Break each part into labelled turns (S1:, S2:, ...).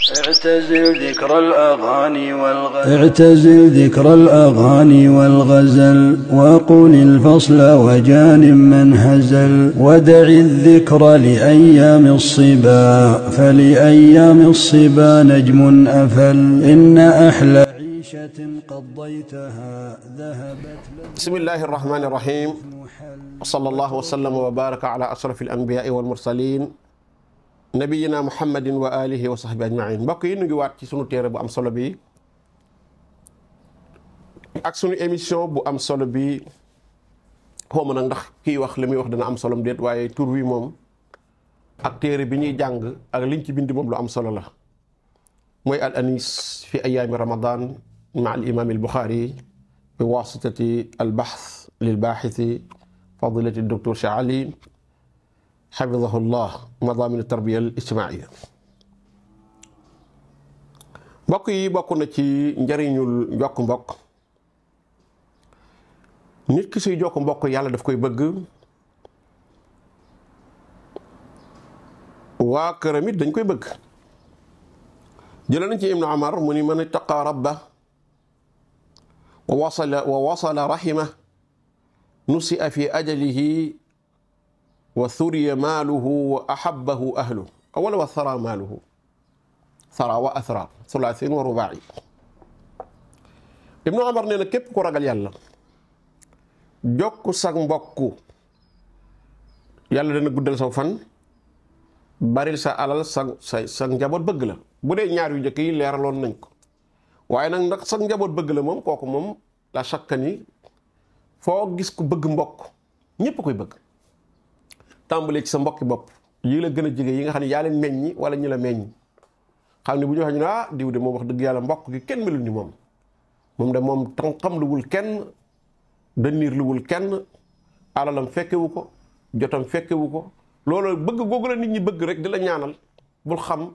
S1: اعتزل ذكر الأغاني والغزل وقل الفصل وجان من هزل ودع الذكر لأيام الصبا فلأيام الصبا نجم أفل إن أحلى عيشة قضيتها ذهبت.
S2: بسم الله الرحمن الرحيم وصلى الله وسلم وبارك على أشرف الأنبياء والمرسلين nabiyina muhammadin wa alihi wa sahbi ajmain. mbokk yi ñu ngi waat ci sunu téere bu am solo bi ak sunu émission bu am solo bi xawma nag ndax kii wax li muy wax dana am solom déet waaye tur wi moom ak téere bi ñuy jàng ak liñ ci bindi moom lu am solo la mooy al anis fi ayaami ramadan ma al imam al buxaari bi wasitati al bahth lil baaxisi fadilati docteur Cheikh Ali xafidahullah madaamin tarbiya al ijtimaaiya. mbokk yi bokk na ci njariñul jokk mbokk. nit ki suy jokk mbokk yàlla daf koy bëgg, waa këram it dañ koy bëgg. jëlee nañ ci ibnu Umar mu ni man ittaqa rabba wa wasala rahima nusia fi ajalihi wa thuriya maaluhu wa ahabbahu ahluhu wala wa thara maaluhu thara wa athra thulaathin wa rubaa'i. Ibnu Umar nee na képp ku ragal yàlla jokk sag mbokku yàlla dana guddal saw fan, baril sa alal sa njaboot bëgg la. bu dee ñaar yu njëkk yi leeraloon nañ ko, waaye nag ndax sag njaboot bëgg la moom kooku moom la shakka ni foo gis ku bëgg mbokk ñépp koy bëgg. tàmbalee ci sa mbokki bopp yi la gën a jege yi nga xam ne yaa leen meññi wala ñu la meññ, xam ne bu ñu waxee ñu ne ah diw de moom wax dëgg yàlla mbokk gi kenn melul ni moom de moom xam luwul kenn, dënniir luwul kenn, alalam fekkewu ko, jotam fekkewu ko. loolu bëgg googu la nit ñi bëgg rek di la ñaanal, bul xam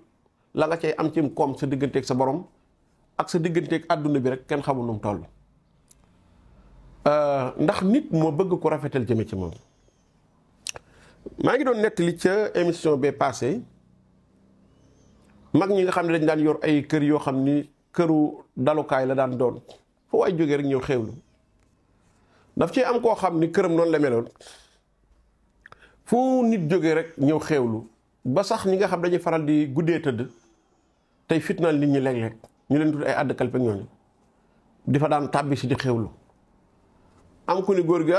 S2: la nga cay am ci koom sa digganteeg sa borom ak sa digganteeg àdduna bi rek kenn xamul nu mu toll. ndax nit moo bëgg ko rafetal jëme ci moom. maa ngi doon nettali ca émission bee passé mag ñi nga xam ne dañ daan yor ay kër yoo xam ni këru dalukaay la daan doon, foo ay jógee rek ñëw xewlu. daf ci am koo xam ni këram noonu la meloon, fu nit jógee rek ñëw xewlu, ba sax ñi nga xam dañuy faral di guddee tëdd tey fitnaal nit ñi léeg-léeg ñu leen tudd ay àdd kalpe ñooñu di fa daan tàbbi si di xewlu. am ku ni góor gi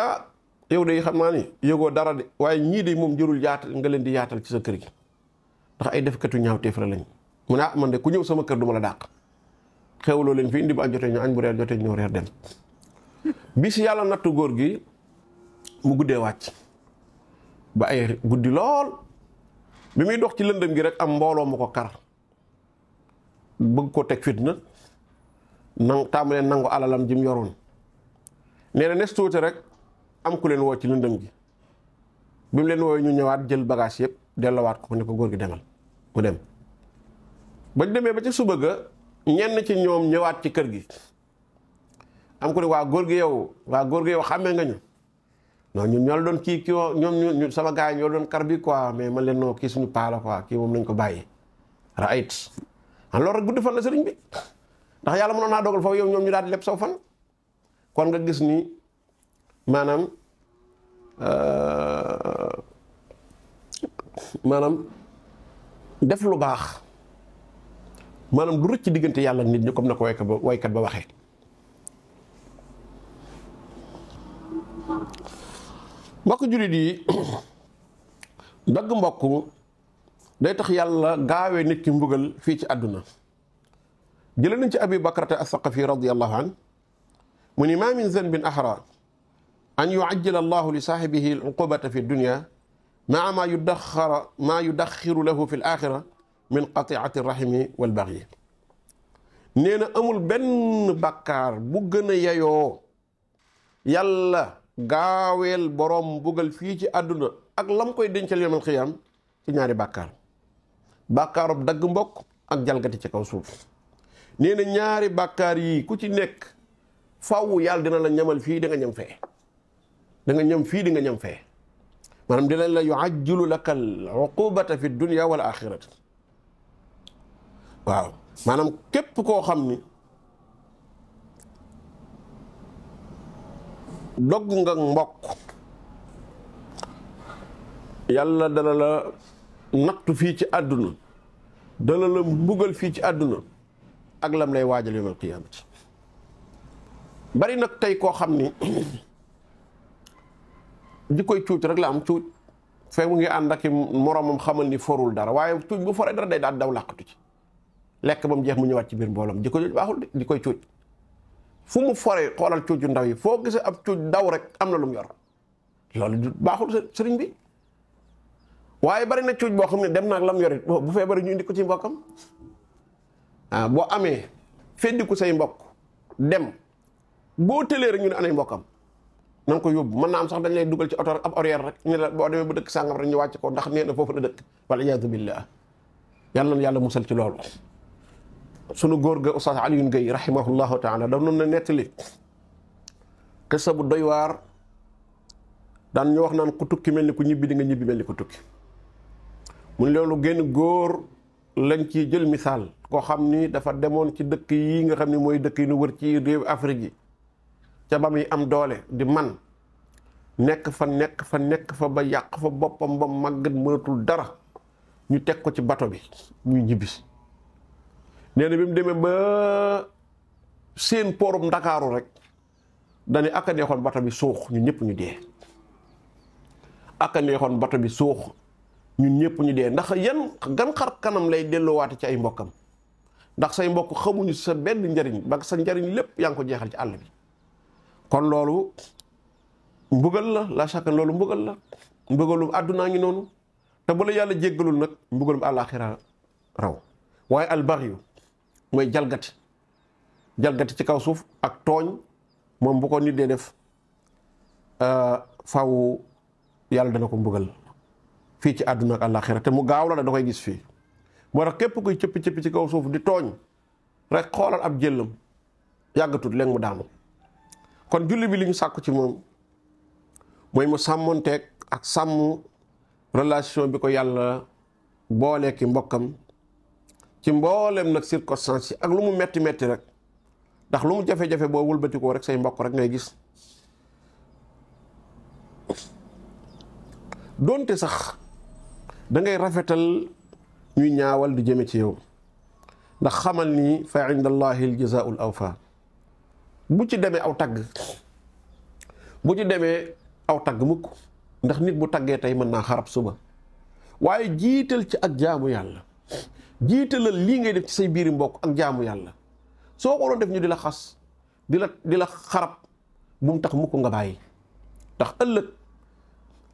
S2: yow de xam naa ni yëgoo dara de, waaye ñii de moom jërul yaatal nga leen di yaatal ci sa kër gi ndax ay defkatu ñaawteef la lañ. mu ne man de ku ñëw sama kër du ma la dàq, xewloo leen fi indi bu añ jotee ñu añ, bu reer jotee ñëw reer dem. bis yàlla nattu góor gi mu guddee wàcc ba ay guddi lool, bi muy dox ci lëndëm gi rek am mbooloo mu ko kar bëgg ko teg fitna, tàmbalee nangu alalam ji mu yoroon. nee na nes tuuti rek am ku leen woo ci lëndëm gi, bi mu leen woo ñu ñëwaat jël bagage yëpp dellowaat ko ne ko góor gi demal. mu dem bañ demee ba ci suba ga ñenn ci ñoom ñëwaat ci kër gi, am ku ne waa góor gi yow xàmmee nga ñu. non ñun ñoo la doon kii ñoom sama gars yi ñoo doon kar bi quoi, mais man leen noo kii suñu paa la quoi, kii moom nañ ko bàyyi. raayit loolu rek guddi fan la sëriñ bi, ndax yàlla mënoon naa dogal foofu yow ñoom ñu daal di leb saw fan. kon nga gis ni maanaam def lu baax maanaam du rëcc diggante yàlla nit ñi comme na ko waykat ba waxee. mbokk jullit yi dagg mbokk day tax yàlla gaawee nit ki mbugal fii ci àdduna. jëlee nañ ci Abi Bakrata as-Saqafi radiyallahu an mu ni maa min zanbin ahra an yuajjila allahu li saaxibihi al-uqubata fi dunya maa maa yudaxiru lahu fi al-axira min qatiati rahimi wal bagyi. nee na amul benn bàkkaar bu gën a yayoo yàlla gaaweel boroom mbugal fii ci àdduna ak lam koy dencal yawmal qiyaam ci ñaari bàkkaar, bàkkaarub dagg mbokk ak jalgati ci kaw suuf. nee na ñaari bàkkaar yi ku ci nekk faw yàlla dina la ñamal fii di nga ñam fee, da nga ñam fii di nga ñam fee, maanaam dina la yuajjilu laka al uqubata fi dunya wal axirati. waaw maanaam képp koo xam ni dogg nga mbokk yàlla dana la nattu fii ci àdduna dana la mbugal fii ci àdduna ak lam lay waajal yawmal qiyaamati bari nag tey koo xam ni ji koy cuuc rek la am cuuc fee mu ngi ànd ak moromam xamal ni forul dara waaye cuuc bu foree dara day daal daw làqatu ci lekk ba mu jeex mu ñëwaat ci biir mbooloom ji ko baaxul de di koy cuuc fu mu foree xoolal cuucu ndaw yi foo gisee ab cuuc daw rek am na lu mu yor loolu baaxul sëriñ bi waaye bari na cuuc boo xam ne dem naag lam yorit bu feebaree ñu indi ko ci mbokkam boo amee feddi ko say mbokk dem boo tëlee rek ñu ne anay mbokkam na nga ko yóbbu mën naa am sax dañ lay dugal ci oto ab horaire rek ñu la boo demee ba dëkk sàngam rek ñu wàcc ko ndax nee na foofu la dëkk wala iyaadu billah yàlla na yàlla musal ci loolu sunu góor ga Oustaz Alioune Gueye rahimahullahu taala daf noonu na nettali xisa bu doy waar daan ñu wax naan ku tukki mel ni ku ñibbi di nga ñibbi mel ni ku tukki mu ne loolu génn góor lañ ci jël misaal koo xam ni dafa demoon ci dëkk yi nga xam ni mooy dëkk yi nu wër ci réew Afrique yi ca ba muy am doole di man nekk fa ba yàq fa boppam ba màggat mënatul dara ñu teg ko ci bato bi muy ñibbisi nee na bi mu demee ba seen poorum Ndakaaru rek dañu aka neexoon bato bi suux ñun ñëpp ñu dee aka neexoon bato bi suux ñun ñëpp ñu dee ndax gan xar kanam lay delloowaate ci ay mbokkam ndax say mbokk xamuñu sa benn njariñ ba sa njariñ lépp yaa ngi ko jeexal ci àll bi kon loolu mbugal la chaque loolu mbugal la mbugalum àddunaa ngi noonu te bu la yàlla jéggalul nag mbugalum àllaaxira raw waaye albaxyu mooy jalgati ci kaw suuf ak tooñ moom bu ko nit dee def faw yàlla dana ko mbugal fii ci àdduna ak àllaaxira te mu gaaw la da koy gis fii moo tax képp kuy cëppi ci kaw suuf di tooñ rek xoolal ab jëllam yàggatut léegi mu daanu kon julli bi li ñu sàkku ci moom mooy mu sàmmonteeg ak sàmm relation bi ko yàlla boolee ki mbokkam ci mboolem nag circonstance yi ak lu mu metti rek ndax lu mu jafe-jafe boo wëlbatikoo rek say mbokk rek ngay gis doonte sax da ngay rafetal ñuy ñaawal di jëme ci yow ndax xamal ni fa inda allahi al jazaa'ul awfa bu ci demee aw tagg mukk ndax nit bu taggee tey mën naa xarab suba waaye jiital ci ak jaamu yàlla jiitalal lii ngay def ci say biiri mbokk ak jaamu yàlla soo ko doon def ñu di la xas di la xarab bu mu tax mukk nga bàyyi ndax ëllëg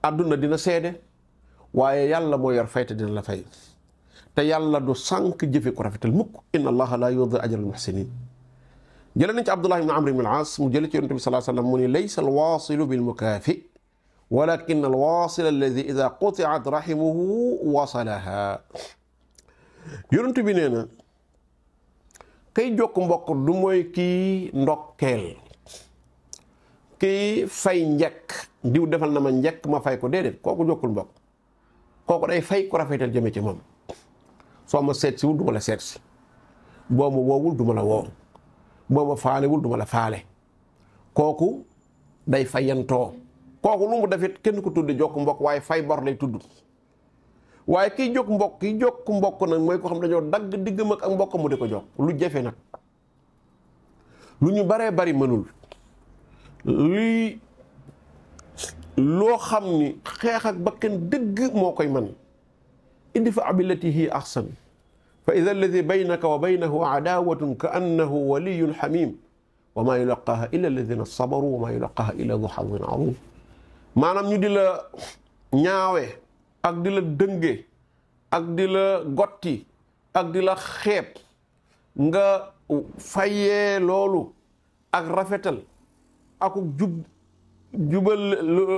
S2: àdduna dina seede waaye yàlla moo yor fayte dina la fay te yàlla du sànk jëfe ko rafetal mukk inna allaha la yudhi ajra al muhsinin jële nañ ci Abdullah ibn Amr ibn al-As mu jële ci yonent bi sallallahu alayhi wa sallam mu ni laysa al-waasilu bil mukaafi walakin al-waasilu alladi ida qutiat rahimuhu wasalaha yonent bi nee na kay jokk mbokk du mooy kii ndokkeel kii fay njekk diw defal na ma njekk ma fay ko déedéet kooku jokkul mbokk kooku day fay ku rafetal jëme ci moom soo ma seet siwul du ma la seet si boo ma woowul du ma la woo boo ma faalewul du ma la faale kooku day fayantoo kooku lu mu defit kenn ko tudde jokk mbokk waaye fay bor lay tudd waaye kiy jokk mbokk nag mooy ko xam dañoo dagg diggam ak mbokk mu di ko jokk lu jafe nag lu ñu baree bari mënul loo xam ni xeex ak bakkan dëgg moo koy mën idfa' billati hiya ahsan fa idha alladhi baynaka wa baynahu adawatun ka annahu waliyyun hamim wa ma yulaqaha illa alladhina sabaru wa ma yulaqaha illa dhu hadhin azim maanaam ñu di la ñaawe ak di la dënge ak di la gotti ak di la xeeb nga fayee loolu ak rafetal akuk jubal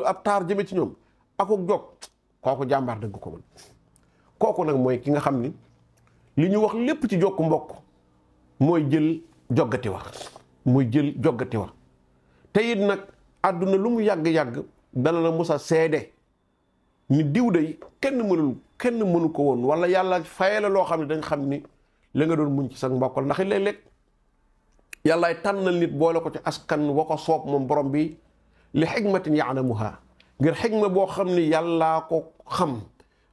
S2: ab taar jëme ci ñoom akuk jog kooku jàmbaar dëgg ko mën kooku nag mooy ki nga xam ni li ñu wax lépp ci jokk mbokk mooy jël joggati wax te it nag àdduna lu mu yàgg-yàgg dana la musa seede ni diw day kenn mënu ko woon wala yàlla faye la loo xam ne dañ xam ni la nga doon muñ ci sa mbokk ndax léeg-léeg yàllaay tànnal nit boole ko ci askan wa ko soob moom borom bi li xikmatin yaalamuha ngir xikma boo xam ni yàllaa ko xam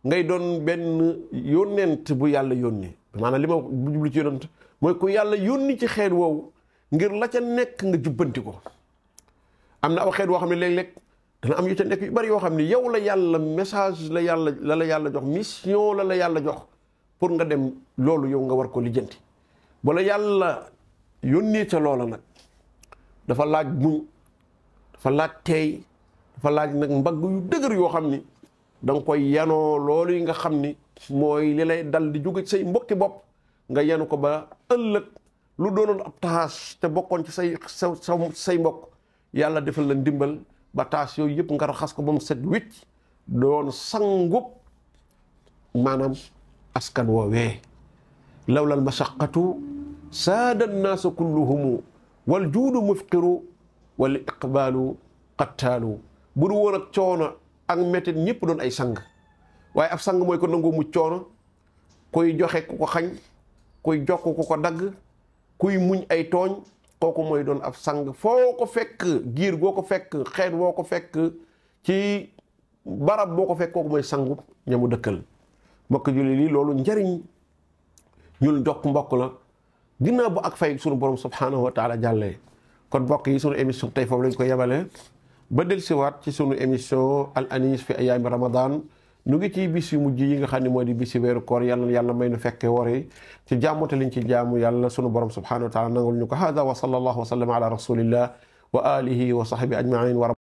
S2: ngay doon benn yónnent bu yàlla yónni maanaam li ma bu jublu ci yónnent mooy ku yàlla yónni ci xeet woowu ngir la ca nekk nga jubbanti ko. am na aw xeet woo xam ne léeg-léeg dana am yu ca nekk yu bari yoo xam ne yow la yàlla message la yàlla jox mission la yàlla jox pour nga dem loolu yow nga war ko lijjanti bala yàlla yónnee ca loola nag dafa laaj muñ dafa laaj teey dafa laaj nag mbagg yu dëgër yoo xam ni da nga koy yanoo loolu yi nga xam ni mooy li lay dal di jóge say mbokki bopp nga yanu ko ba ëllëg lu doonoon ab taas te bokkoon ci say mbokk yàlla defal la ndimbal ba taas yooyu yëpp nga raxas ko ba mu set wicc doon sangub maanaam askan woowee lawlal mashaqqatu saada nnaasu kulluhumu wal juudu mufqiru wal iqbaalu qattaalu bu du woon ak coono ak métit ñëpp doon ay sang waaye ab sang mooy ko nangoo mu coono kuy joxe ku ko xañ kuy jokk ku ko dagg kuy muñ ay tooñ kooku mooy doon ab sang foo ko fekk giir goo ko fekk xeet woo ko fekk ci barab boo ko fekk kooku mooy sangu ñamu dëkkal mbokk julli lii loolu njariñ ñul jokk mbokk la ginnaaw bu ak fay sunu borom subhanahu wa taala jàllee kon mbokk yi sunu émission tey foofu lañ ko yemale ba dellusiwaat ci sunu émission al anis fi ayaami ramadan nu ngi ci bis yu mujj yi nga xam ne moo di bis yu weeru koor yàlla may nu fekkee wari ci jaamu te liñ ci jaamu yàlla sunu borom subhanahu wa taala nangul ñu ko hada wa sallallahu wa sallam ala rasulillah wa alihi wa sahbi ajmain